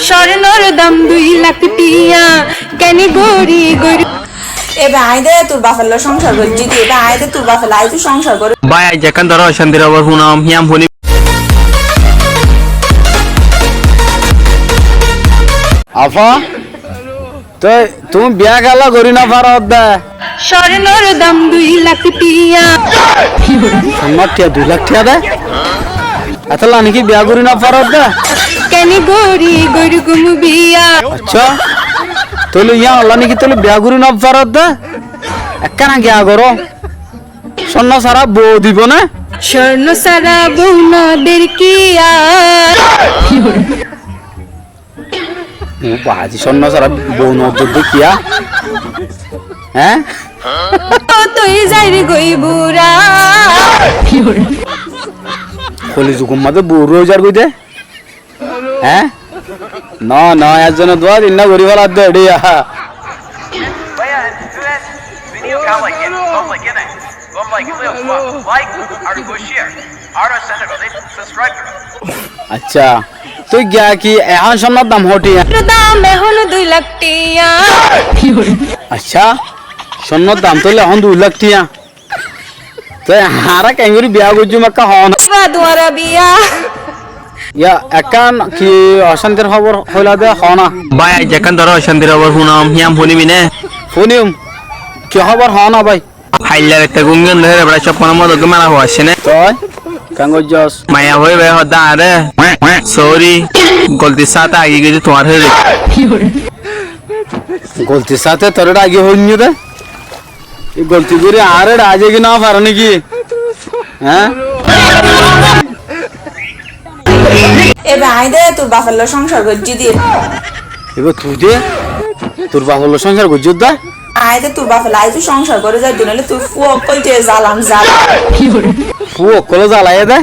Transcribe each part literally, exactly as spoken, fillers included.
Córnor dam dui lak tiya, kene gori gori. Ebe aññí de tur bafolla soñsar goijjí de, ebe aññí de tur bafolla aññí tu soñsar gorí. Bái, aijja ekkán dóro ocántir hóbor fúno, yían fúni. Afa, toi tuñí biya kiyólla gorí no faró de? Córnor dam dui lak tiya. Córnor tiya dui lak tiya de? Etólla niki biya gorí no faró de? Kene gori gori gum biya. Accá, tóile yíanolla niki tóile biya gorí no faró de? Ekkán giya goró. Córno sára bou dibo né? Córno sára bou no der kiya. Ó baázi, córno sára bou no der de kiya? Hé? Ó toi zair goi bura. Koli zugum mazé bura ói zar goi de. Hé? No, no, ezzone duwa din na gori felar de, eçe ya. Accá, tui giya ki ehón córnor dam hó tiya? Dam ehón dui lak tiya. Accá, córnor dam tóile ehón dui lak tiya. Toi añára keéngorí biya goijjúm ekká hoó na. Ba duara biya. Ya, ekkán ki ocántir hóbor hoilá de hoó na. Bái, aijja ekkán dóro ocántir hóbor fúno, yían fúnibi né? Fúnium. Ki hóbor hoó na bái? Hailla raitta gúm giyóm de, hér bera cóp mone mot gúm mela hoó aiccé né. Toi? Keén goijjós? Maiya hoói bái hoó de añáre. Sóri. Goltir sáte agi giyé de tuáñr héri. Goltir sáte toré agi hoóinno de? Í golti gorí añáre raijé ki no faró né ki? Hé? Ebe aññí de tur bafolla soñsar goijjí de. Ebe tui de tur bafolla soñsar goijjós de? Aññí de tur bafolla aññí tu soñsar gorí zai de, noóile tui fua ókkol de zalam zalam. Fua ókkol zalaiyé de?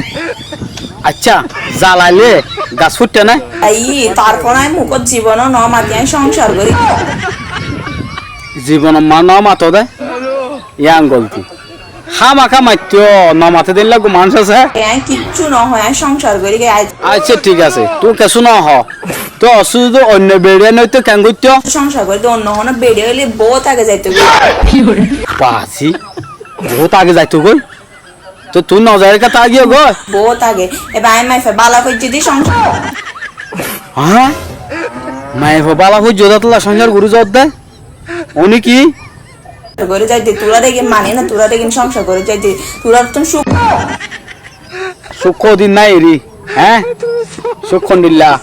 Accá, zalailé gas fúitte né? Aiyí, tarfor aññí mukót zibonot no mati, aññí soñsar gorí. Zibonot ma no mato de? Yían golti. Hámaka maitto, no mate de ílla gom manúic asé. Aññí kiccú no hoói, aññí soñsar gorí goi. Accá, thík asé, tuñí kessú no hoó. Toi ossú zodi oinno beçiya no óito, keén goittó? Soñsar gorí de oinno honó beçiya óile bout age zaito goi. Baázi, bout age zaito goi? Toi tuñí no zaiyóre tákiyo goi? Bout age. Ebe aññí maiyafua bála foijjí de soñsar. Há? Maiyafua bála foijjó de étolla soñsar gorí zodde? Óni ki? Gorí zaidde, tuáñra degin mani na, tuáñra degin soñsar gorí zaidde, tuáñrattún suk. Suk hodin nái eri, hé? Suk hondilla?